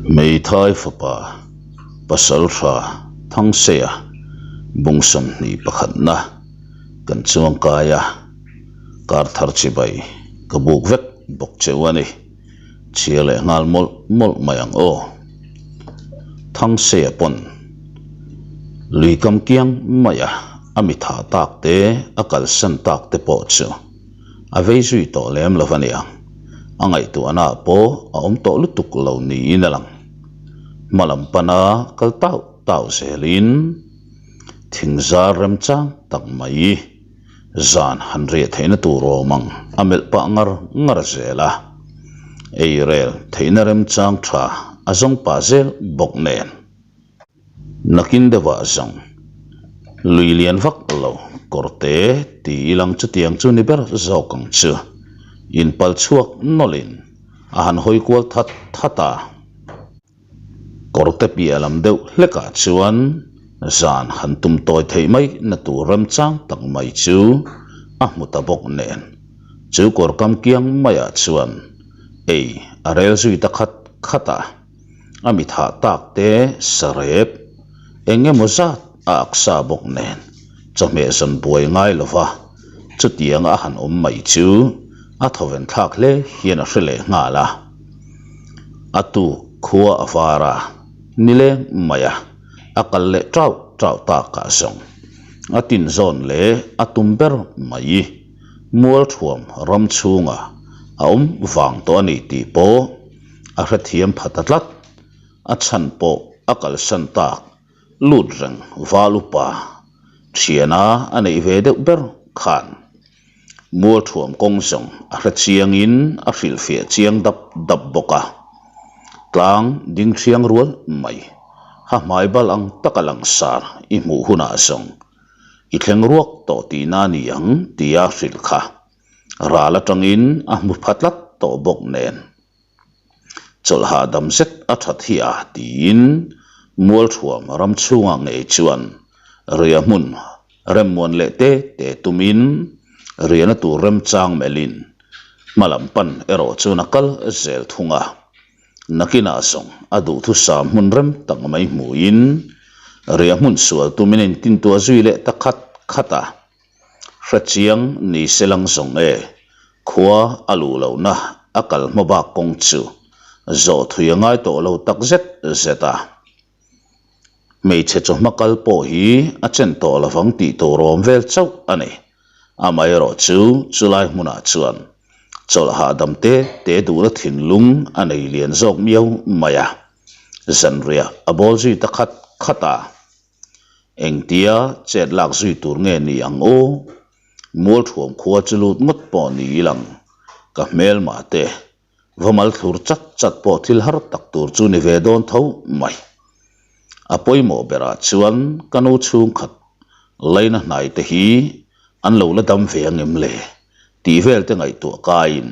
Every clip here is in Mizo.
Hmeithai fapa Pasaltha Thangseia bung 21na kan chuangkai a, kar thar chibai ka buk vek bawk cheu a ni. Chhia leh nghal mawlh mawlh mai ang aw. Thangseia pawn lui kam kiang mai a, a mi thah tak te, a kalsan tak te pawh chu a vei zui tawh lem lo a nia. A ngaihtuahna ah pawh a awm tawh lutuk lo niin a lang. Hma lam pana kal tauh tauh zelin thingzar remchang tak mai. Zan han riah theihna tur awm ang a melh pah ngar ngar zel a, ei rel theihna remchang tha a zawng pah zel bawk nen. Nakin deuhah zawng lui lian vak lo kawr te ti ilang chutiang chu ni ber zawk ang chu inpal chhuak nawlhin a han hawi kual that that a. Kawrte piah lam deuh hlekah chuan zan han tum tawi theih mai na tur remchang tak mai chu a hmu ta bawk nen. Chu kawr kam kiang maiah chuan ei a rel zui ta khat khat a, a mi thah tak te sarep eng emaw zat a aksa bawk nen chawhmeh zawn buai ngai lova chutianga a han awm mai chu a thawven thlak hle hian a hre leh nghal a. A tuk khua a var a, nileng mai a, a kal leh tauh tauh takah zawng a tin zawn leh a tum ber mai. Mualthuam ram chhungah a awm vang tawh a ni tih pawh a hrethiam pha ta tlat. A chhan pawh a kalsan tak lut reng val upa thiana a neih ve deuh ber khan. Mualthuam kawng zawng a hre chiangin a hrilhfiah chiang dap dap bawk a, tlang ding thiang rual mai ha hmai bal ang taka langsar i hmuh hunah zawng i thleng ruak tawh tihna a ni ang tia hrilh kha ral atangin a hmu pha tlat tawh bawk nen. Chawlh hahdam zet a that hi a tiin Mualthuam ram chhungah ngei chuan ria hmun remmuan leh te te tumin riahna tur remchang melhin hma lam pan erawh chuan a kal zel thung a. Nakinah zawng a duhthusam hmun rem tak mai hmuhin riah hmun sual tumin a intintuah zui leh ta khat khat a. Hrechiang ni se lang zawng e, khua a luh lohna a kal hma bak kawng chu zawh thui a ngai tawh lo tak zet zet a. Hmeichhe chawhma kal pawh hi a chen tawh lovang tih tur awm vel chauh a ni. Amaherawh chu chulai hmunah chuan chawlh hahdam te te duhna thinlung a nei lian zawk miau mai a. Zanriah a bawl zui ta khat khat a. Engtia chet lak zui tur nge ni ang aw? Mualthuam khua chu lut ngawt pawh ni ilang ka hmelmah te va mal thlur chat chat pawh thil har tak tur chu ni ve dawn tho mai. A pawimawh berah chuan ka nu chhungkhat laina hnai te hi an lo la dam ve angem le tih vel te ngaihtuah kaiin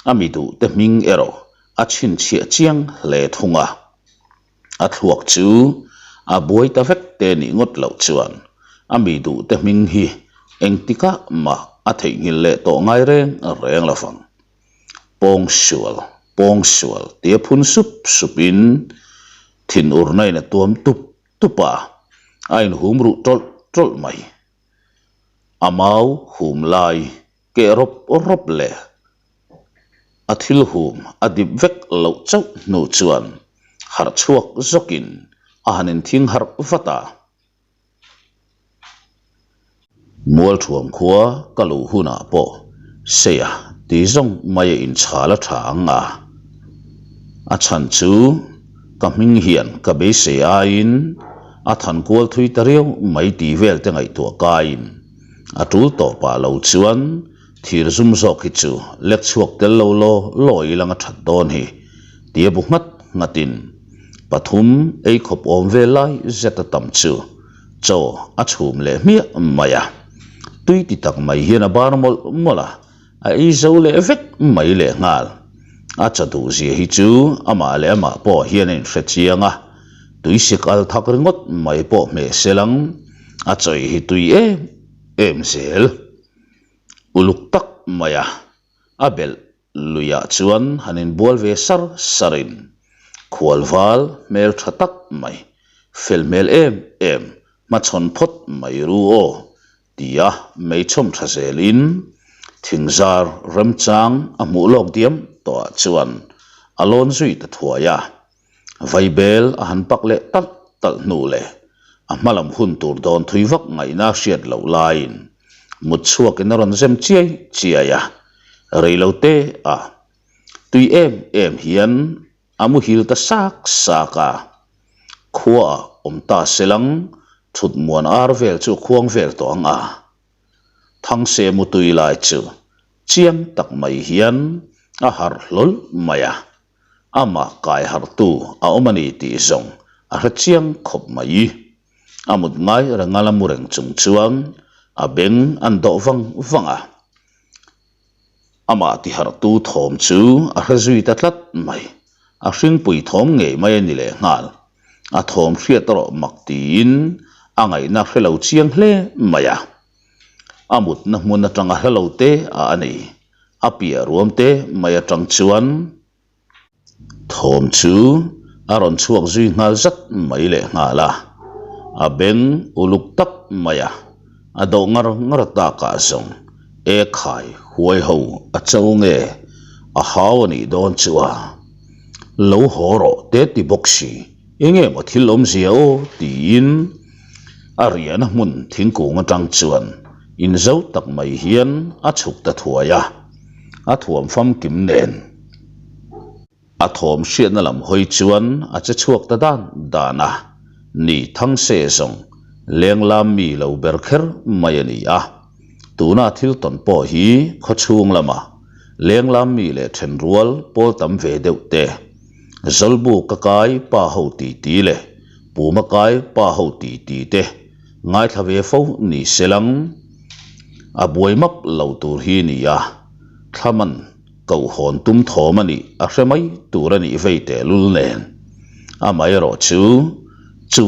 a mi duh te hming erawh a chhinchhiah chiang hle thung a. A thluak chu a buai ta vek te nih ngawt loh chuan a mi duh te hming hi engtikah mah a theihnghilh leh tawh ngai reng reng lo vang. Pawngsual, pawngsual tia phun sup supin thinurna in a tuam tup tup a, a inhum ruh tawlh tawlh mai. A mau hum lai keh rawp rawp leh a thil hum a dip vek loh chauh hnu chuan harh chhuak zawkin a han inthing harh vat a. Mualthuam khua ka luh hunah pawh Seia ti zawng mai a inchhal a tha ang a, a chhan chu ka hming hian ka beisei aiin a than kual thui ta riau mai tih vel te ngaihtuah kaiin a tul tawh pah lo chuan thir zum zawk hi chu lek chhuak tel lo law law ilang a that dawn hi tia bu nghat nghatin pathum ei khawp awm vel lai zet a tam chu chaw a chhum leh hmiah mai a, tui ti tak mai hian a bar mawlh mawlh a, a ei zo leh vek mai leh nghal. A cha duh zia hi chu amah leh amah pawh hian a inhre chiang a, tui sik al thak ringawt mai pawh hmeh selang a chawi hi tui em em zel. Uluk tak mai a, a belh luiah chuan han inbual ve sar sarin. Khualval hmel tha tak mai, fel hmel em em, hmachhawn phawt mai ru aw, tia meichhawm tha zelin thingzar remchang a hmuh lawk diam tawhah chuan a lawn zui ta thuai a. Vaibel a han pak leh talh talh hnu leh a hmalam hun tur dawn thui vak ngaihna a hriat loh laiin mut chhuakin a rawn zem chiai chiai a, reilo te a tui em em hian a muhil ta sak sak a, khuaah awm ta selang thut muan ar vel chu a khuang vel tawh ang a. Thangse mutui lai chu chiang tak mai hian a harh hlawl mai a, amah kai harhtu a awm a ni tih zawng a hre chiang khawp mai. A mut ngai renga la mu reng chung chuan a beng an dawh vang vang a. Amah tiharhtu thawm chu a hre zui ta tlat mai. A hringpui thawm ngei mai a ni lehnghal. A thawm hriat erawh mak tiin a ngaihna hre lo chiang hle mai a. A mutna hmun atanga hla lo te a a ni. A piah ruam te mai atang chuan. Thawm chu a rawn chhuak zui nghal zat mai leh nghal a, a beng uluk tak mai a, a dawh ngar ngar takah zawng e khai huai ho a cho nge a hau a nih dawn chu a, lo haw rawh te ti bawk si eng nge maw thil awmzia aw tiin a riahna hmun thingkung atang chuan inzo tak mai hian a chhuk ta thuai a, a thuam famkim nen. A thawm hriatna lam hawi chuan a che chhuak ta dan dan a, ni Thangse zawng lenglam mi lo ber kher mai a ni a. Tuna thil tawn pawh hi khawchhung lama lenglam mi leh thenrual pawl tam ve deuh te, Zawlbu ka kai pa ho ti ti leh Puma kai pa ho ti ti te ngaithla ve fo ni selang a buai map lo tur hi ni a, thlaman Kohhawn tum thawm a nih a hre mai tur a nih vei tehlul nen. Amaherawh chu, chu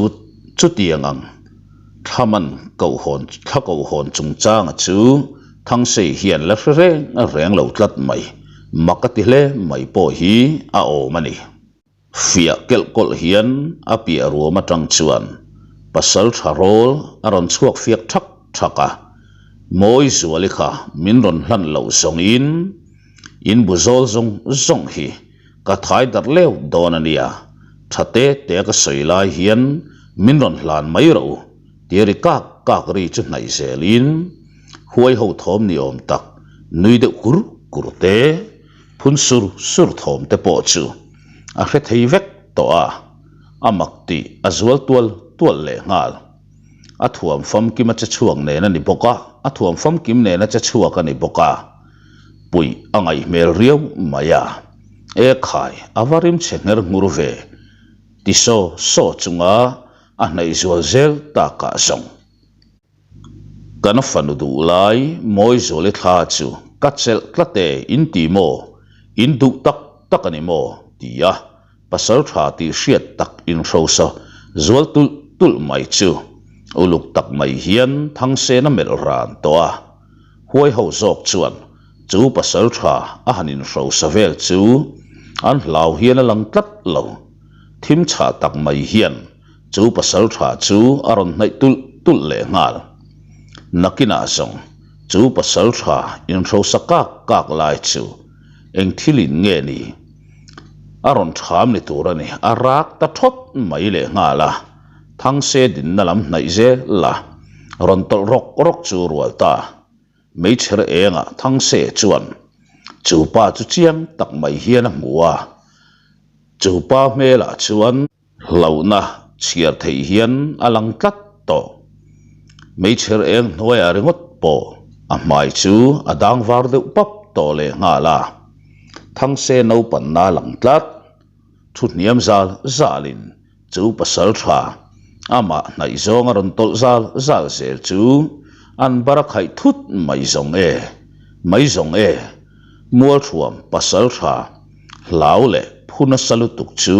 chutiang ang thlaman kohhawn thla kohhawn chungchanga chu Thangsei hian la hre reng reng lo tlat mai, mak a ti hle mai pawh hi a awm a ni. Fiah kelh kawlh hian a piah ruam atang chuan pasal tha rawl a rawn chhuak fiak thak thak a, Mawizuali kha min rawn hlan loh zawngin in bu zawl zawng zawng hi ka thai darh leu dawn a nia, tha te te ka sawi lai hian min rawn hlan mai rawh u tia ri kak kak ri chu hnaih zelin huai ho thawm ni awm tak nui deuh kur kur te. Phun sur sur thawm te pawh chu a hre thei vek tawh a, a mak tih a zual tual tual leh nghal. A thuam famkim a che chhuak nen a ni bawk a, a thuam famkim nen a che chhuak a ni bawk a, puih a ngaih hmel riau mai a, E khai, a va rim chhe ngher nghur ve, ti saw saw chunga a hnaih zual zel takah zawng. Kan fanu duh lai Mawizuali thla chu ka chelh tlat e in ti maw? In duh tak tak a ni maw? ti a pasal tha tih hriat tak inhrosa zual tulh tulh mai chu uluk tak mai hian Thangsena melh ran tawh a. Huai ho zawk chuan chu pasal tha a han inhrosa vel chu an hlau hian a lang tlat lo. Thim chhah tak mai hian Chu pasal tha chu a rawn hnaih tulh tulh leh nghal. Nakinah zawng chu pasal tha inhrosa kak kak lai chu eng thil in nge ni? A rawn tham ni tur a ni, a rak ta thawt mai leh nghal a. Thangse dinna lam hnaih zel a, rawn tawlh rawk rawk chu rual ta. Meichher engah Thangse chuan chu pa chu chiang tak mai hian a hmu a, chu pa hmelah chuan, Hlauhna chhiar theih hian a lang tlat tawh. Meichher eng hnuaiah ringawt pawh a hmai chu a dang var deuh pap tawh leh nghal a. Thangse naupanna a lang tlat. Thu hniam zal zalin chu pasal tha amah hnaih zawng a rawn tawlh zal zal zel chu an bar a khaih thut mai zawng e, mai zawng e. Mualthuam pasal tha Hlau leh phu nasa lutuk chu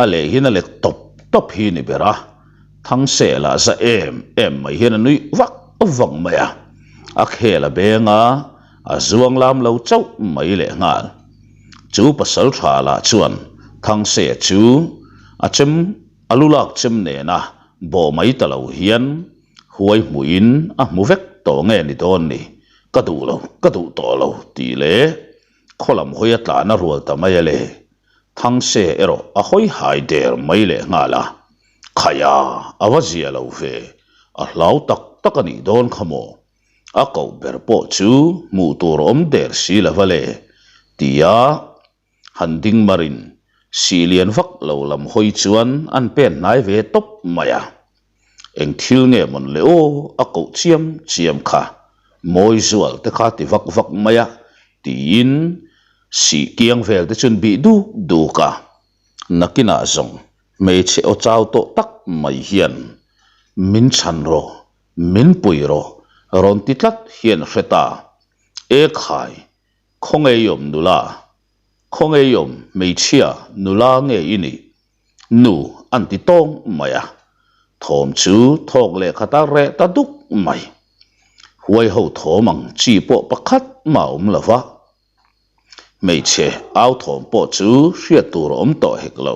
a leh hian a let tawp tawp hi ni ber a, Thangse lah za em em mai hian a nuih vak vak mai a, a khel a beng a, a zuang lam lo chauh mai leh nghal. Chu pasal tha lah chuan. Thangseia chu a chem a lu lak chem nena bawh mai ta lo hian huai hmuhin a hmu vek tawh nge ni dawn ni, ka duh lo, ka duh tawh lo tih leh khaw lam hawi a tlan a rual ta mai a le. Thangse erawh a hawi hai der mai leh nghal a, Khaia a va zia lo ve, a hlau tak tak a nih dawn kha maw? A koh ber pawh chu hmuh tur awm der si lo va le, tia han ding marin sih lian vak lo lam hawi chuan an pen hnai ve tawp mai a. Eng thil nge mawn le aw a koh chiam chiam kha, mawi zual te kha ti vak vak mai a, tiin sih kiang vel te chuan bih duk duk a. Nakinah zawng hmeichhe aw chau tawh tak mai hian min chhan rawh, min pui rawh rawn ti tlat hian hre ta. E khai, khawngeiawm nula, khawngeiawm hmeichhia nula nge i nih? Nu an ti tawng mai a, thawm chu thawk leh khat a reh ta duk mai. Huai ho thawm ang chi pawh pakhat mah a awm lo va, hmeichhe au thawm pawh chu hriat tur a awm tawh hek lo.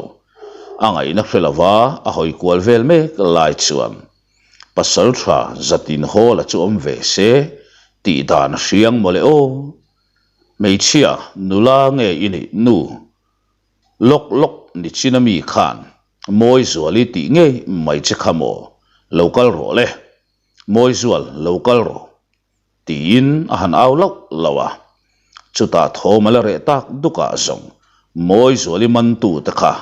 A ngaihna hre lo va a hawi kual vel mek lai chuan pasal tha zatin Hawla chu awm ve se tih dan a hriang mawle aw. Hmeichhia nula nge i nih nu? Lawk lawk ni chin a mi khan Mawizuali tih ngei mai che kha maw? Lo kal rawh le. Mawizual lo kal rawh. Tiin a han au lauh lauh a. Chutah thawm a la reh tak dukah zawng Mawizuali mantu te kha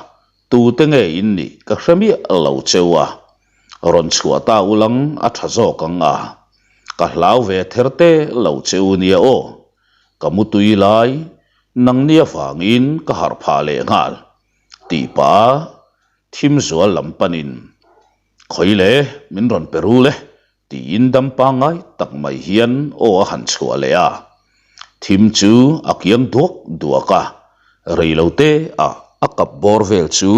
tute nge in nih ka hre miah lo cheu a. Rawn chhuah ta ulang a tha zawk ang a. Ka hlau ve ther te lo cheu nia aw. Ka mutui lai Nangni avangin ka harh phah leh nghal tih pah thim zual lam panin Khawi le, min rawn pe rul e tiin dam pangngai tak mai hian aw a han chhuah leh a. Thim chu a kiang duak duak a, rei lo te ah a kap bawr vel chu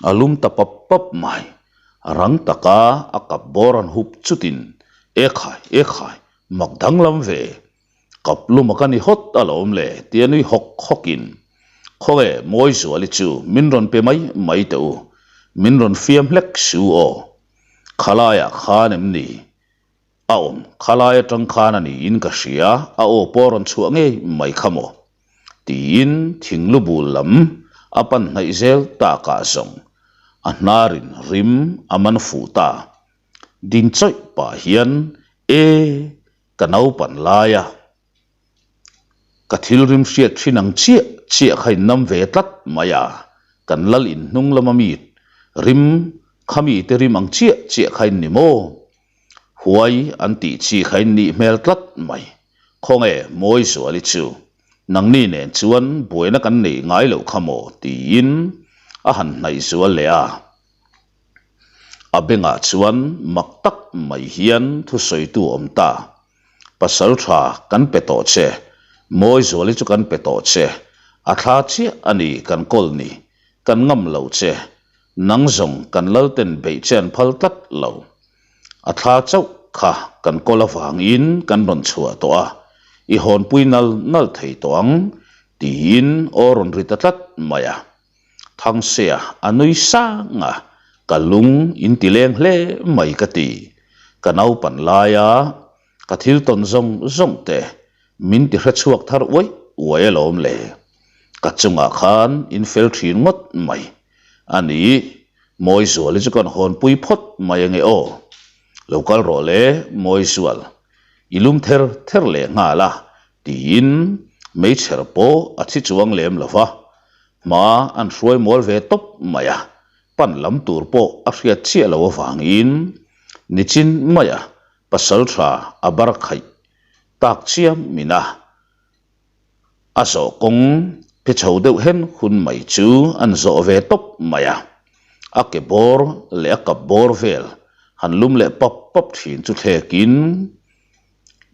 a lum ta pap pap mai. Rang taka a kap bawr an hup chutin Ekhai, ekhai, mak danglam ve Kap luma ka ni hawt alawm le tia nui hawk hawkin Khawnge Mawizuali chu min rawn pe mai mai teh u, min rawn fiam hlek su aw. Khalaiah khan em ni? A awm, khalai atang khan a niin ka hria, a aw pawh rawn chhuah ngei mai kha maw? Tiin thinglu bul lam a pan hnaih zel takah zawng a hnarin rim a man fuh ta. Ding chawih pah hian E! Ka naupan laia ka thil rim hriat thin ang chiah chiah kha in nam ve tlat mai a, kan lal in hnung lama mi rim kha mite rim ang chiah chiah kha in ni maw? Huai an tih chi kha in nih hmel tlat mai. Khawnge Mawizuali chu nangni nen chuan buaina kan neih ngai loh kha maw? tiin a han hnaih zual leh a. A bengah chuan mak tak mai hian thusawitu awm ta. Pasal tha kan pe tawh che, Mawizuali chu kan pe tawh che, a thla chiah a ni kan kawl ni, kan ngam lo che, nang zawng kan lalten beih che an phal tlat lo. A thla chauh kha kan kawl avangin kan rawn chhuah tawh a, i hawnpui nal nal thei tawh ang, tiin aw rawn ri ta tlat mai a. Thangsia a nui sang a, ka lung in ti leng hle mai ka ti. Ka naupan laia ka thil tawn zawng zawng te min ti hre chhuak thar uai uai alawm le. Ka chungah khan in fel thin ngawt mai. A ni, Mawizuali chu kan hawnpui phawt mai ange aw. Lo kal rawh le Mawizual, i lum ther ther leh nghal a, tiin meichher pawh a thi chuang lem lo va. Hma an hruai mual ve tawp mai a, pan lam tur pawh a hriat chiah lo avangin nichin maia pasal tha a bar khaih tak chiam min a, a zawh kawng phe chho deuh hen hun mai chu an zawh ve tawp mai a, a ke bawr leh a kap bawr vel han lum leh pap pap thin chu thlekin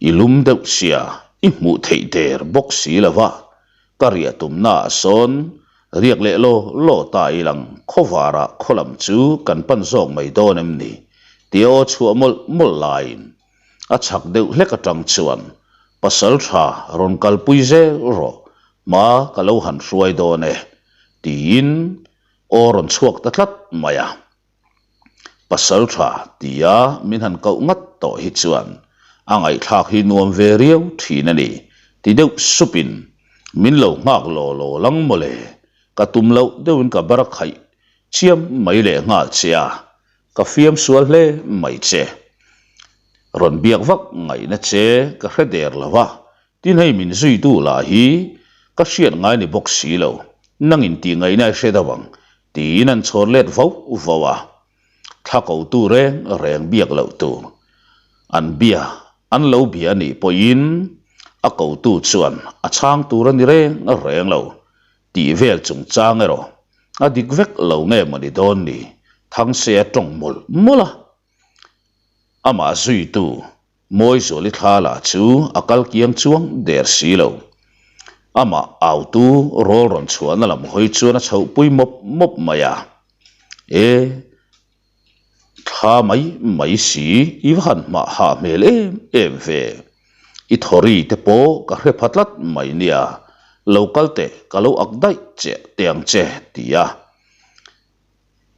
i lum deuh sia i hmuh theih der bawk si lo va. Ka riah tumnaah sawn riak leh law law ta i lang khawvarah khaw lam chu kan pan zawk mai dawn em ni? Tia aw chhuah mawlh mawlh laiin a chhak deuh hlek atang chuan pasal tha rawn kalpui zel rawh, hma ka lo han hruai dawn e. Tiin aw rawn chhuak ta tlat mai a. Pasal tha tia min han koh ngat tawh hi chuan a ngaihthlak hi nuam ve riau thin a ni ti deuh supin min lo nghak law law lang mawle, ka tum loh deuhin ka bar khaih chiam mai leh nghal che a, ka fiam sual hle mai che. Rawn biak vak ngaihna che ka hre der lo a, Tin hei min zuitu lah hi ka hriat ngai ni bawk si lo, nangin tih ngaihna i hre deuh ang, tiin an chhawr let vau vau a. Thla kotu reng reng biak loh tur an bia an lo bia a nih pawhin a kotu chuan a chhang tur a ni reng reng lo tih vel chungchang erawh a dik vek lo nge mawni dawn ni, Thangse a tawng mawlh mawlh a. Amah zuitu Mawizuali thla lah chu a kal kiang chuang der si lo. Amah autu rawl rawn chhuahna lam hawi chuan a chhohpui mawp mawp mai a. E, thla mai mai si i va han hmah hah hmel em em ve. I thawri te pawh ka hre pha tlat mai nia, lo kal teh ka lo ak daih che teh ang che, ti a.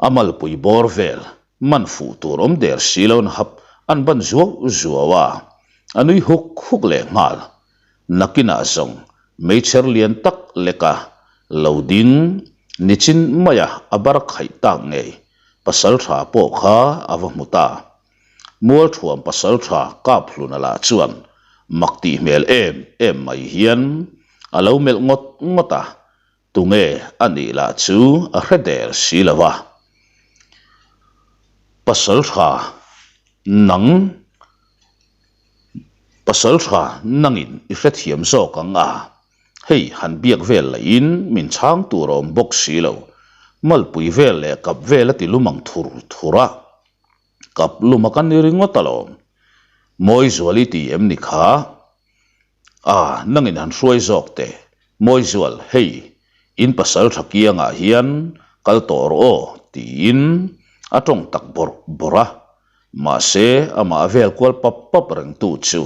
A malpui bawr vel man fuh tur awm der si lo an hap an ban zuau zuau a, a nui huk huk leh nghal. Nakinah zawng meichher lian tak leka lo ding nichin maia a bar khaih tak ngei pasal tha pawh kha a va hmu ta. Mualthuam pasal tha kap hluna lah chuan mak tih hmel em em mai hian a lo melh ngawt ngawt a, Tunge a nih lah chu a hre der si lo a. Pasal tha nang Pasal tha nangin i hrethiam zawk ang a, hei han biak vel lahin min chhang tur a awm bawk si lo. Malpui vel leh kap vel a ti lum ang thur thur a. Kap lum a ka ni ringawt alawm. Mawizuali ti em ni kha? A, nangin han hruai zawk teh. Mawizual, hei, in pasal tha kiangah hian kal tawh rawh aw, tiin a tawng tak bawrh bawrh a. Mahse, amah vel kual pap pap rengtu chu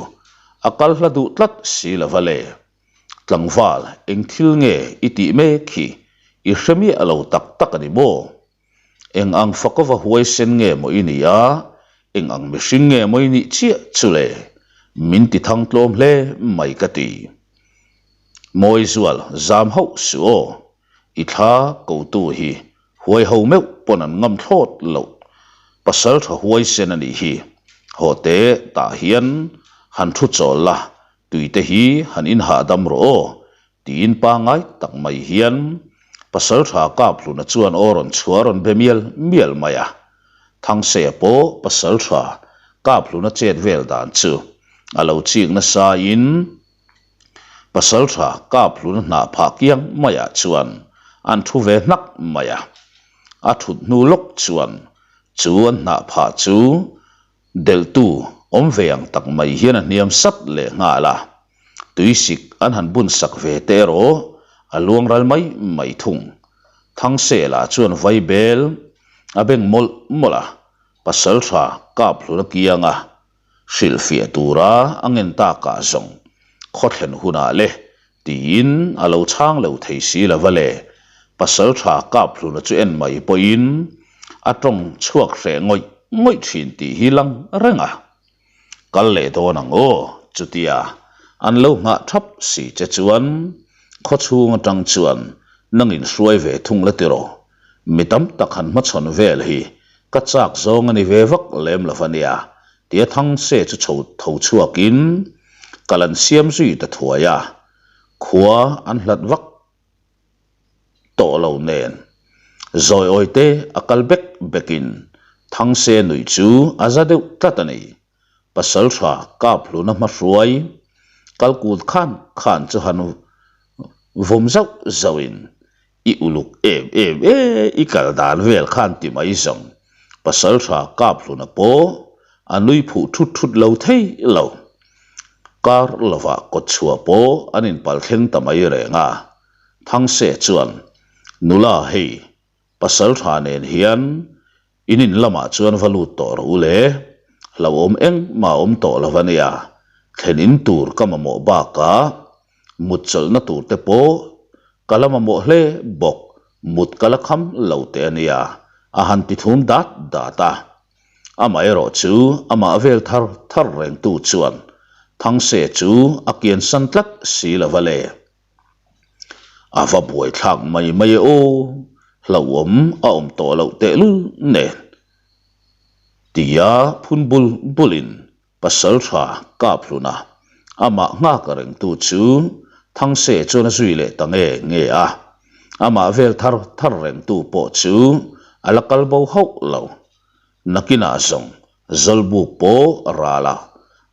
a kal hla duh tlat si lo va le. Tlangval, eng thil nge i tih mek hi i hre miah lo tak tak a ni maw? Eng ang fakova huaisen nge maw i nih a, eng ang mihring nge maw i nih chiah chu le? Min ti thang tlawm hle mai ka ti. Mawizual, zam hauh suh aw, i thla kotu hi huai ho meuh pawn an ngam thlawt loh. Pasal tha huaisen a nih hi. Haw teh tah hian han thu chawl la, tuite hi han inhahdam rawh aw, Tiin pangngai tak mai hian Pasaltha Kaphluna chuan aw rawn chhuah a rawn be mial mial mai a. Thangseia pawh Pasaltha Kaphluna chet vel dan chu a lo chik nasain Pasaltha Kaphluna hnah phah kiang maiah chuan an thu ve hnak mai a. A thut hnu lawk chuan chu an hnah phah chu Delhtu awm ve ang tak mai hian a hniam sat leh nghal a, tuisik an han bun sak ve te erawh a luang ral mai mai thung. Thangsela chuan vai bel a beng mawlh mawlh a, Pasaltha Kaphluna kianga hrilhfiah tura a ngen takah zawng khawthlen hunah le Tiin a lo chhang lo thei si lo va le, Pasaltha Kaphluna chu en mai pawhin a tawng chhuak hreh ngawih ngawih thin tih hi lang reng a. Kal leh dawn ang aw, chutia an lo nghah thap si che chuan khawchhung atang chuan nangin hruai ve thung la tiraw, mi tam tak han hmachhawn vel hi ka chak zawng a ni ve vak lem lo va nia Tia Thangse chu chho tho chhuakin kal an siam zui ta thuai a, khua an hlat vak tawh lo nen zawi awi te a kal bek bekin Thangse nuih chu a za deuh tlat a ni. Pasaltha Kaphluna hmahruai kal kut khan khan chu han vawm zauh zauhin I uluk em em e, i kal dan vel khan ti mai zawng. Pasaltha Kaphluna pawh a nui phuh thut thut lo thei lo. Kar lovah kawtchhuah pawh an inpal thleng ta mai reng a. Thangse chuan, Nula hei, Pasaltha nen hian In in lamah chuan va lut tawh rawh u le, hlauhawm engmah a awm tawh lo a nia, thlen in tur ka mamawh bakah mut chawlhna tur te pawh ka la mamawh hle bawk. Mut ka la kham lo teh a nia, a han ti thum dat dat a. Amaherawh chu amah vel thar thar rengtu chuan Thangse chu a kiansan tlat si lo va le. A va buaithlak mai mai e aw, hlauhawm a awm tawh loh tehlul nen. Tia phun bul bulin Pasalṭha Kaphluna amah nghak rengtu chu Thangse chuan a zui leh ta nge nge a, amah vel thar thar rengtu pawh chu a la kal bo hauh lo. Nakinah zawng Zawlbuk pawh ralah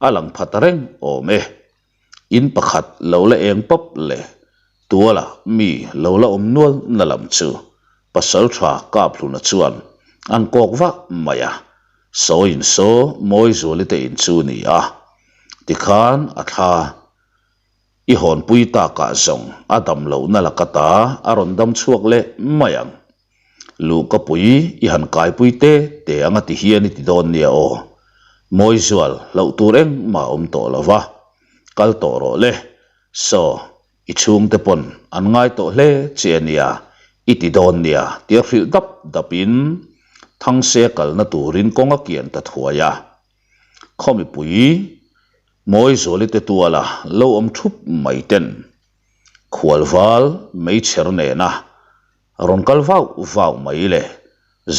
a lang pha ta reng awm e. In pakhat lo la eng pawp leh tuala mi lo la awm nual na lam chu Pasalṭha Kaphluna chuan an kawk vah mai a, Sawiin saw Mawizuali te in chu ni a, tikhan a thla i hawnpui takah zawng a dam lohna laka ta a rawn dam chhuak leh mai ang. Luhkapui i han kaipui te te anga ti hian i ti dawn nia aw. Mawizual hlauh tur engmah a awm tawh lo va, kal tawh rawh le. Saw I chhungte pawn an ngai tawh hle che a nia, i ti dawn nia tia hrilh dap dapin Thangse kalna turin kawng a kian ta thuai a. Khaw mipui Mawizuali te tuala lo awm thup mai ten khualval meichher nena Rawn kal vau vau mai le,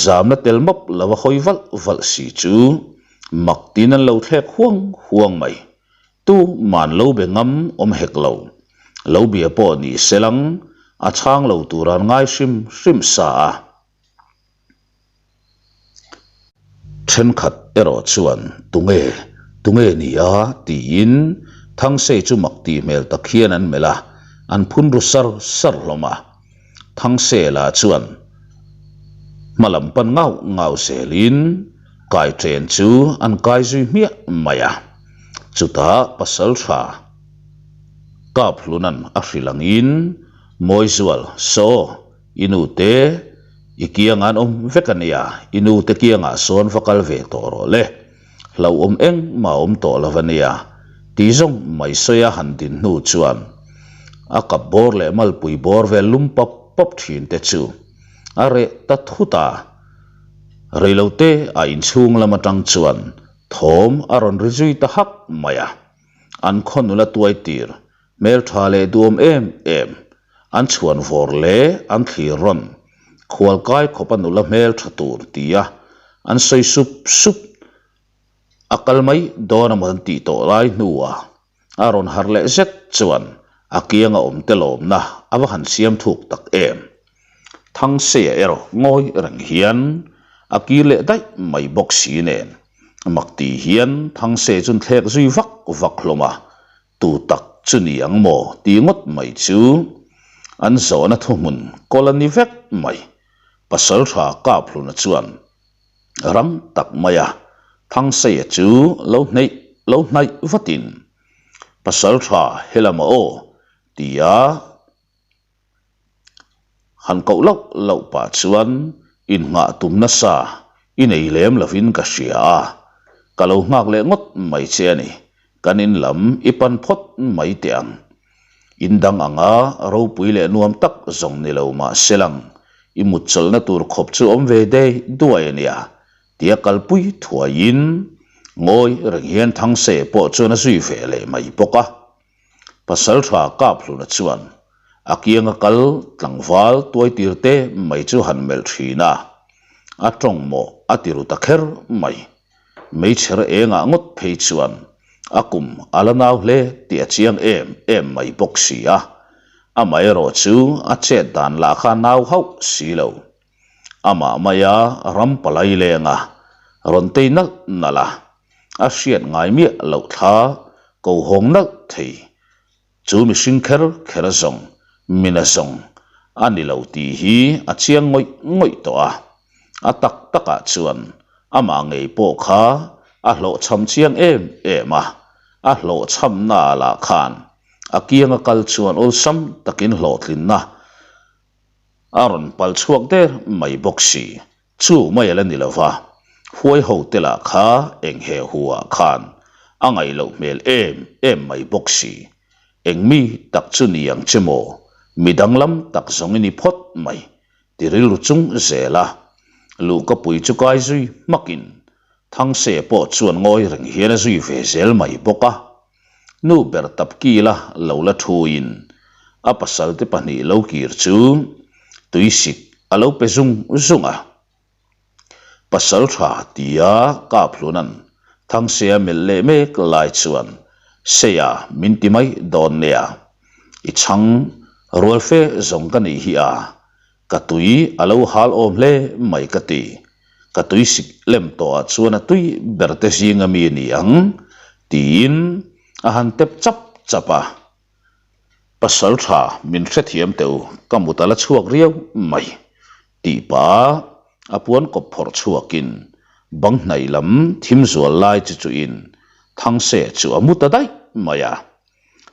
zamna tel map lo a hawi valh valh si chu mak tin an lo thlek huang huang mai. Tu man lo be ngam awm hek lo. Lo bia pawh ni se lang, a chhang lo tur an ngai hrim hrim sa a. Thenkhat erawh chuan, Tunge? Tunge ni a? tiin Thangsei chu mak tih hmel tak hian an melh a, an phun ru sar sar hlawm a. Thangsela chuan hma lam pan ngau ngau zelin kaiṭen chu an kai zui hmiah mai a. Chutah pasalṭha Kaphluna'n a hrilh angin, Mawizual, saw, I nu te i kiangah an awm vek a nia, i nu te kiangah sawn va kal ve tawh rawh le. Hlauhawm engmah a awm tawh lo a nia, tih zawng mai sawi a han din hnu chuan a kap bawr leh malpui bawr vel lum pap pap thin te chu a reh ta thut a. Reilote a inchhung lam atang chuan thawm a rawn ri zui ta hak mai a, an khaw nula tuai tir Hmeltha leh duam em em, an chhuan vawr leh an thlir rawn, khualkai khawpa nula hmeltha tur tia an sawi sup sup. A kal mai dawn amaw an tih tawh lai hnuah a rawn harh leh zet chuan a kianga awm te lawmna a va han siam thuk tak em. Thangseia erawh ngawi reng hian a kir leh daih mai bawk si nen mak ti hian Thangseia chu an thlek zui vak vak hlawm a, Tu tak chu ni ang maw ti ngawt mai chu an zawhna thuhmun kawl a ni vek mai. Pasalṭha Kaphluna chuan rang tak maia Thangseia chu lo hneih lo hnaih vatin, Pasalṭha helama aw tia Han koh loh loh pah chuan innghah tum nasa i nei lem lovin ka hria a, ka lo nghak leh ngawt mai che a ni. Kan in lam i pan phawt mai teh ang. In dang anga ropui leh nuam tak zawng ni lo mah se lang, i mut chawlhna tur khawp chu awm ve dei duai a nia, tia kalpui thuaiin ngawi reng hian Thangse pawh chuan a zui ve leh mai bawk a. Pasalṭha Kaphluna chuan a kianga kal tlangval tuaitir te mai chu han melh ṭhin a, a ṭawng mawh a ti ru ta kher mai. Meichher engah ngawt phei chuan a kum a la nau hle tih a chiang em em mai bawk si a, amaherawh chu a chet dan lah kha nau hauh si lo. Amah maia ram palai lenga rawn tei nalh nalh a, a hriat ngai miah loh thla ko hawng nalh thei. Chu mihring kher kher zawng, mina zawng a ni lo tih hi a chiang ngawih ngawih tawh a. A tak takah chuan amah ngei pawh kha a hlawhchham chiang em em a, a hlawhchhamna lah khan a kianga kal chuan awlsam takin hlawhtlinna a rawn pal chhuak der mai bawk si. Chu mai a la ni lo va, huai ho te lah kha eng he hu ah khan a ngaih loh hmel em em mai bawk si. Eng mi tak chu ni ang che maw, mi danglam tak zawng i ni phawt mai. ti rilru chung zel a. Luhkapui chu kai zui hmakin Thangse pawh chuan ngawi reng hian a zui ve zel mai bawk a. Nu ber Tapkila lo la thuin a pasalte pahnih lo kir chu tuisik a lo pe zung zung a. Pasal tha tia Kaphluna'n Thangseia melh leh mek lai chuan Seia min ti mai dawn nia, i chhang rual fe zawng ka nih hi a, ka tui a lo hal awm hle mai ka ti. Ka tui sik lem tawhah chuan a tui ber te zing ami a ni ang tiin a han tep chap chap a. Pasal tha min hrethiam teh u, ka mut a la chhuak riau mai tih pah a puan kawp phawrh chhuakin bang hnaih lam thim zual lai chu chuin Thangse chu a mu ta daih mai a.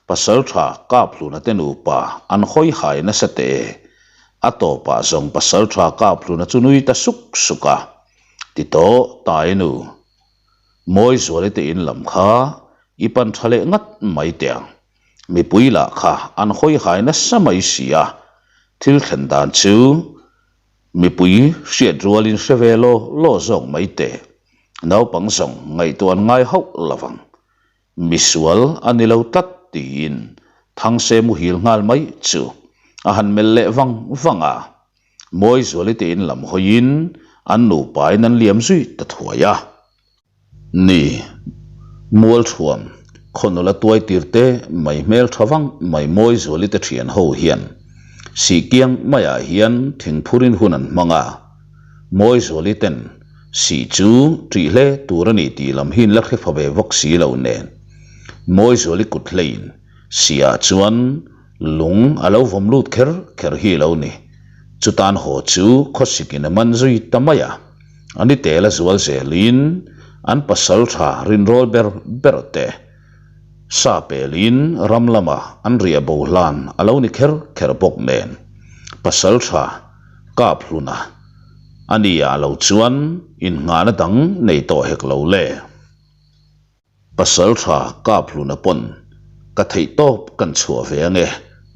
Pasal tha Kaphluna te nupa an hawi hai nasa teh e. A tawpah zawng pasal tha Kaphluna chu nui ta suk suk a, Ti tawh Tainu, Mawizuali te in lam kha i pan tha leh ngat mai teh ang. Mipui lah kha an hawi hai nasa mai si a, thil thlen dan chu mipui hriat rualin hre ve law law zawk mai teh. Naupang zawng ngaihtuah an ngai hauh lo vang. Misual a ni lo tlat tiin Thangse muhil nghal mai chu a han melh leh vang vang a. Mawizuali te in lam hawiin an nupain an liam zui ta thuai a. Ni, Mualthuam, khawnula tuai tir te mai hmel tha vang mai Mawizuali te thian ho hian Sihkiang maiah hian thingphurin hun an hmang a. Mawizuali ten sih chu ṭih hle tur a ni tih lam hi in la hre fa ve vawk si lo nen. Mawizuali kut hleiin sihah chuan Lung a lo vawm lut kher kher hi lo ni. Chutan haw chu khawsikin a man zui ta mai a. A ni tel a zual zelin an pasal tha rinrawl ber ber te sa pelin ram lama an riah bo hlan a lo ni kher kher bawk nen pasal tha kap hlun a, a ni ah lo chuan innghahna dang nei tawh hek lo le. Pasal tha kap hluna pawn ka theih tawp kan chhuah ve ange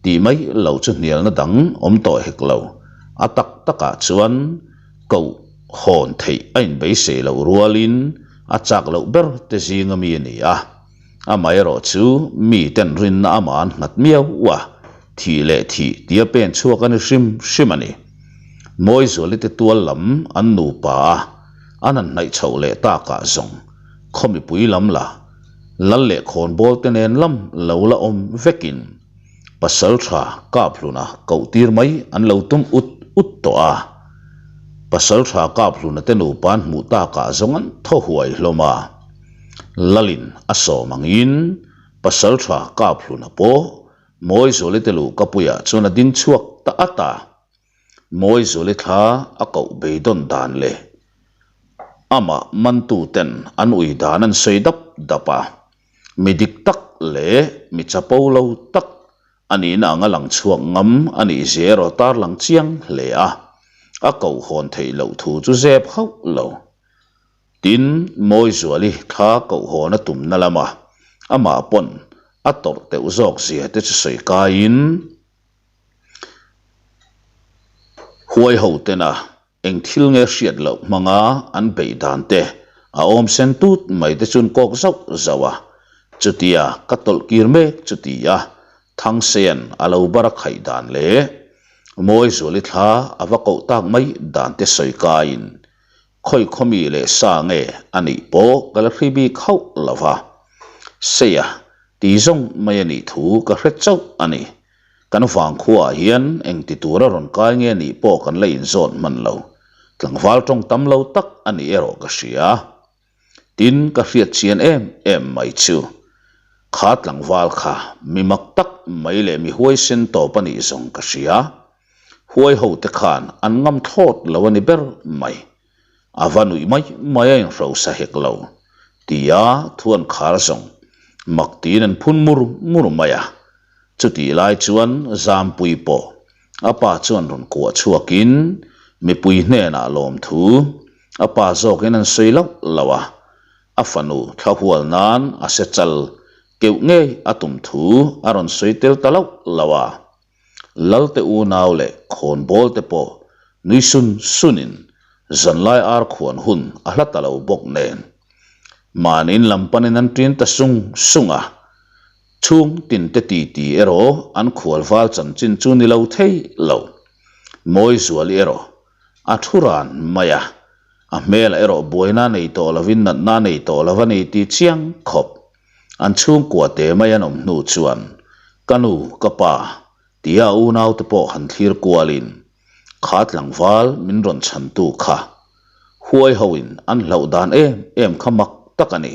tih mai lo chu hnialna dang awm tawh hek lo. A tak takah chuan koh hawn theih a inbeisei loh rualin a chak loh ber te zinga mi a ni a. Amaherawh chu mi ten rinna amah an nghat miau a, thih leh thih tia pen chhuak a ni hrim hrim a ni. Mawizuali te tual lam an nupa a, an han hnaih chhoh leh takah zawng Khaw mipui lam la, lal leh khawnbawl te nen lam lo la awm vekin pasal tha Kaphluna koh tir mai an lo tum ut ut tawh a. Pasal tha Kaphluna te nupa an hmuh takah zawng an thaw huai hlawm a. Lalin a sawm angin pasal tha Kaphluna pawh Mawizuali te luhkapuiah chuan a ding chhuak ta at a. Mawizuali thla a koh beidawn dan leh amah mantu ten an ui dan an sawi dap dap a, mi dik tak leh mi chapo lo tak a nihna anga lang chhuak ngam a nih zia erawh tarlang chiang hle a, a koh hawn theih loh thu chu zep hauh lo. Tin, Mawizuali thla koh hawn a tumna lama amah pawn a tawrh teuh zawk zia te chu sawi kaiin, Huai ho tena eng thil nge hriat loh hmanga an beih dan te a awm sen tut mai te chuan kawk zauh zauh a, chutia ka tawlh kir mek chutia Thangsean a lo bar a khaih dan leh Mawizuali thla a va koh tak mai dan te sawi kaiin khawi khawmi leh sa nge a nih pawh ka la hri bik hauh lo va, Seia ti zawng mai a nih thu ka hre chauh a ni. Kan vangkhuaah hian engti tura rawn kai nge nih pawh kan la inzawt hman lo. Tlangval tawng tam lo tak a nih erawh ka hria. Tin, ka hriat chian em em mai chu kha tlangval kha mi mak tak mai leh mi huaisen tawp a nih zawng ka hria. Huai ho te khan an ngam thlawt lo a ni ber mai. A va nuih mai mai a inhrosa hek lo tia thu an khar zawng mak tiin an phun mur mur mai a. Chutih lai chuan Zampui pawh a pa chuan rawn kuah chhuakin mipui hnenah lawmthu a pa zawkin an sawi loh loh a, a fanu thlahual nan a se chal keuh ngei a tum thu a rawn sawi tel ta loh loh a. Lalte unau leh khawnbawl te pawh Nui sun sunin zanlai ar khuan hun a hla ta lo bawk nen. Mahni in lam panin an ṭin ta sung sung a, chhung tinte titi erawh an khual val chanchin chu ni lo thei lo. Mawizuali erawh a thu ran mai a, a hmelah erawh buaina nei tawh lovin natna nei tawh lo a ni tih chiang khawp. An chhungkua te mai an awm hnu chuan, Ka nu, ka pa, tia a unaute pawh han thlir kualin, Kha tlangval min rawn chhantu kha huai hoin an hlauh dan em em kha mak tak a ni.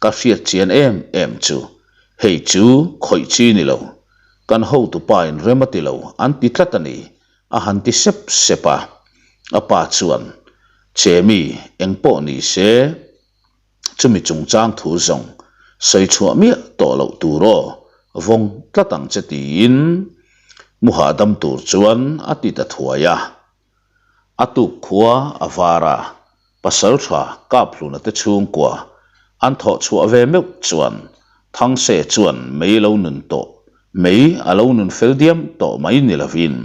Ka hriat chian em em chu hei chu khawih chi ni lo, kan hotupa in rem a ti lo an ti tlat a ni a han ti sep sep a. A pa chuan, Chemi, eng pawh ni se, Chumi chungchang thu zawng sawi chhuah miah tawh loh tur aw, vawng tlat ang che tiin mu hahdam tur chuan a ti ta thuai a. A tuk khua a var a, Pasaltha Kaphluna te chhungkua an thawh chhuah ve meuh chuan Thangse chuan mei lo nun tawh, mei a lo nun fel diam tawh mai ni lovin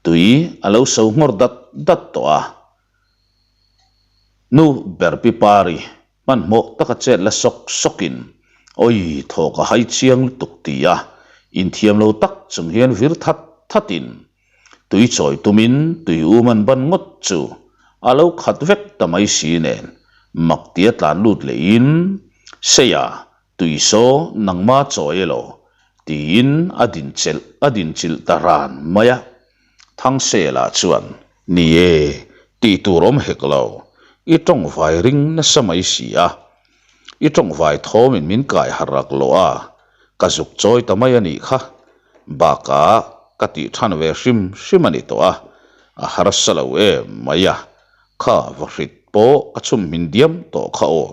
tui a lo so nghawr dat dat tawh a. Nu ber pi Pari hmanhmawh taka chet la sawk sawkin, Awi, thaw ka hai chiang lutuk ti a, inthiam lo tak chung hian vir that thatin tui chawi tumin tui um an ban ngawt chu a lo khat vek ta mai si nen mak tia tlan lut lehin, Seia, tui saw nangma chawi elaw? tiin a din chelh a din chilh ta ran mai a. Thangsela chuan, Ni e, tih tur awm hek lo, i tawngvai ring nasa mai si a. I tawngvai thawmin min kai harh rak loh a, ka zuk chawi ta mai a nih kha. Bakah ka tih than ve hrim hrim a ni tawh a, a harsa lo em mai a, kha va hrit pawh ka chhum hmin diam tawh kha aw,